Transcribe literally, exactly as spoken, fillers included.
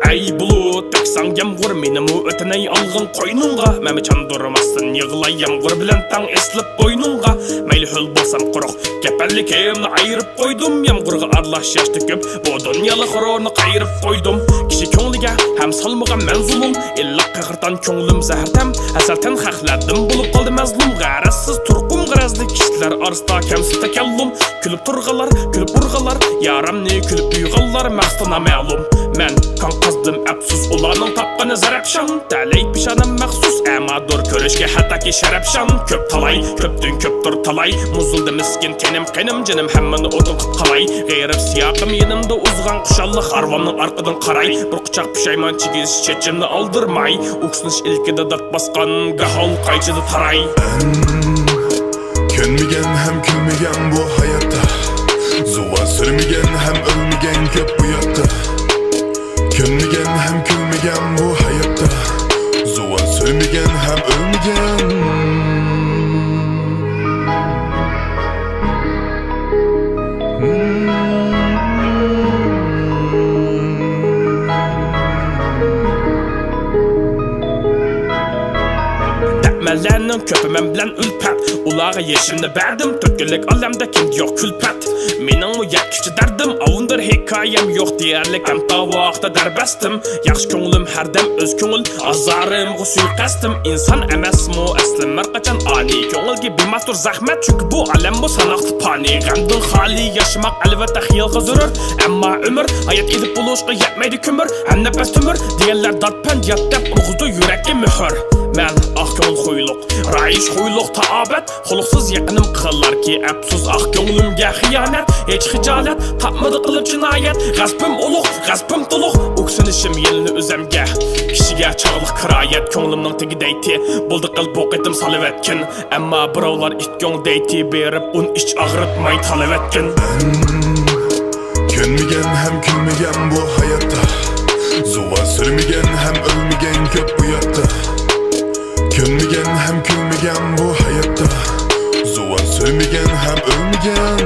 ئەي بۇلۇت، تۆكسەڭ يامغۇر، مېنىمۇ ئۆتۈنەي ئالغىن قوينۇڭغا. مەنمۇ چاندۇرماستىن يىغلاي يامغۇر بىلەن تەڭ ئېسىلىپ بوينۇڭغا. مەيلى ھۆل بولسام قۇرۇق، كەپەنلىكىمنى ئايرىپ قويدۇم. يامغۇرغا ئارىلاش ياش تۆكۈپ، بۇ دۇنيالىق غۇرۇرنى قايرىپ قويدۇم. كىشى كۆڭلىگە ھەم سالمىغان مەن زۇلۇم، ئىللىق قېغىرتان كۆڭلۈم زەھەر تەم. ھەسەل تەن خەقلەردىن بولۇپ قالدى مەزلۇم. غەرەزسىز تۇرقۇم غەرەزلىك كىشىلەر ئارىسىدا كەمسىتىپ تەكەللۇم. كۈلۈپ تۇرغانلار، كۈلۈپ ئۇرغانلار، يارامنى كۈلۈپ ئۇيغانلار مەقسىتى نامەلۇم. مەن كاڭ قازدىم ئەپسۇس، ئۇلارنىڭ تاپقىنى زەرەپشان. تەلەي پېشانەم مەخسۇس، ئەمادۇر كۆرۈشكە ھەتتاكى شەرەپشان. كۆپ تالاي، كۆپتىن كۆپتۇر تالاي، مۇزۇلدى مىسكىن تېنىم، قېنىم، جېنىم ھەممىنى ئوتۇن قىپ قالاي. غېرىب سىياقىم يېنىمدا ئۇزغان خۇشاللىق ھارۋامنىڭ ئارقىدىن قاراي. بىر قۇچاق پۇشايمان چىگىز چېچىمنى ئالدىرماي. ئۆكسۈنۈش ئىلكىدە دات باسقان گاھال قايچىدا تاراي. كۆنمىگەن ھەم كۈلمىگەن بۇ ھاياتتا، زۇۋان سۈرمىگەن ھەم ئۆلمىگەن كۆپ بۇ ياتتا. كۆنمىگەن ھەم كۈلمىگەن بۇ ھاياتتا، زۇۋان سۈرمىگەن ھەم ئۆلمىگەن. دەپمەنلەرنىڭ كۆپى مەن بىلەن ئۈلپەت، ئۇلارغا يېشىمنى بەردىم. تۆت كۈنلۈك ئالەمدە كىمدە يوق كۈلپەت؟ مېنىڭمۇ يەتكۈچە دەردىم، ئاۋۇندۇر ھېكايەم يوق دېيەرلىك، ئەمما ۋاقىتتا دەربەستىم. ياخشى كۆڭلۈم ھەردەم ئۆز كۆڭۈل ئازارىمغا سۇيىقەستىم. ئىنسان ئەمەسمۇ ئەسلىم ھەر قاچان ئانىي، كۆڭۈلگە بىماتۇر زەخمەت، چۈنكى بۇ ئالەممۇ ساناقلىق پانىي. غەمدىن خالىي ياشىماق ئەلۋەتتە خىيالغا زۆرۈر، ئەمما ئۆمۈر ھايات ئېلىپ بولۇشقا يەتمەيدۇ كۆمۈر. ھەم نەپەس تۆمۈر دېگەنلەر دات پەند يات دەپ ئۇرغۇزىدۇ يۈرەككە مۆھۈر. مەن ئاق كۆڭۈل خۇيلۇق، رايىش خۇيلۇق تائابەت، خۇلقسىز يېقىنىم قىلاركى ئەپسۇس، ئاق كۆڭلۈمگە خىيانەت. ھېچ خىجالەت تاپمىدى قىلىپ جىنايەت، غەزىپىم ئۇلۇغ، غەزىپىم تولۇق، ئۆكسۈنۈشۈم يىلنى ئۆزەمگە. كىشىگە چاغلىق كىرايەت، كۆڭلۈمنىڭ تېگى دەيتتى، بولدى قىل بۇ قېتىم سالىۋەتكىن. ئەمما بىراۋلار ئىت كۆڭلى دەيتتى، بېرىپ ئۇن ئىچ ئاغرىتماي تالىۋەتكىن. كۆنمىگەن ھەم كۈلمىگەن بۇ ھاياتتا، زۇۋان سۈرمىگەن ھەم ئۆلمىگەن كۆپ بۇ ياتتا. كۆنمىگەن ھەم كۈلمىگەن بۇ ھاياتتا، زۇۋان سۈرمىگەن ھەم ئۆلمىگەن.